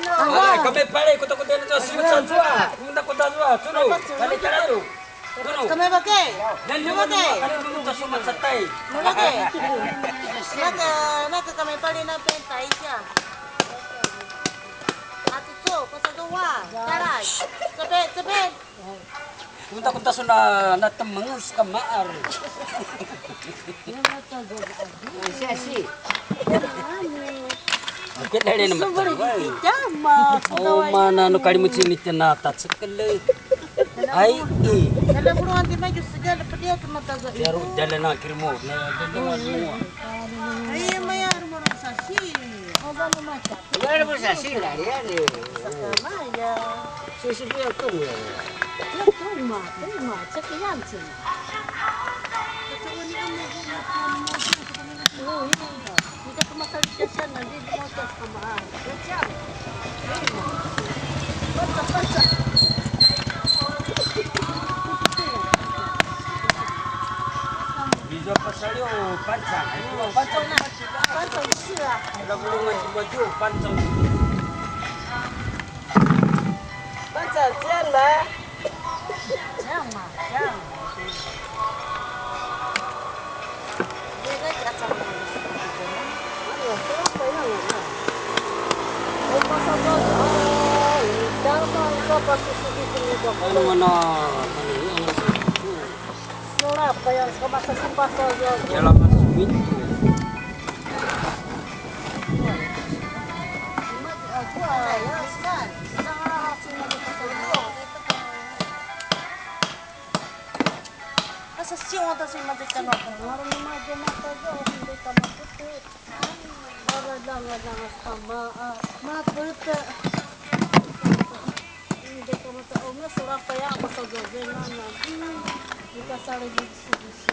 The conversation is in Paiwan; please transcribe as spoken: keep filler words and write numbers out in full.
Ay, kami pali, kuta-kuta na tua, sumut sa tua. Kuta-kuta tua, tunu. Pali, pali, tunu. Kami pakai. Kami pakai. Kami pakai. Naka, naka kami pali na penta isya. Atu tu, kuta dua. Taras. Cepat, cepat. Kuta-kuta su na, na temenges ka ma'ar. Siya si. Oke, dali naman tayo. Oh, mana nu kalimutin ni tena ta cekele. Ay, eh. Dalam ruangan di maju segala pedia tu mata. Jaru jalan na kirmo. Na, jalan na kirmo. Ay, maya rumah sasi. Apa mau makan? Wala mo sa sila, yan eh. Maya. Sisi ko yung tumo yan. Yung tuma, tuma, sa kiyan sila. Oo, yun. Hindi ka tumatalik ka siya, nandito mo sa kamaan. Yan siya. Basta, basta. Bisa pasal yung pancang. Pancang na. Pancang sila. Ada belum masih baju, pancang. Pancang, siang ba? Siang ma, siang. Ano mana? Sura pa yan sa masa simba sa yan. Kailangan suminto. Asa siya ta si mati ka na. Ngaru ni mati mata jo, hindi ka maputi. Para danga danga sama. Maputi. Hindi ka mata, o nga sura pa yan, basa jo, gana na. Hindi ka sali di sigi.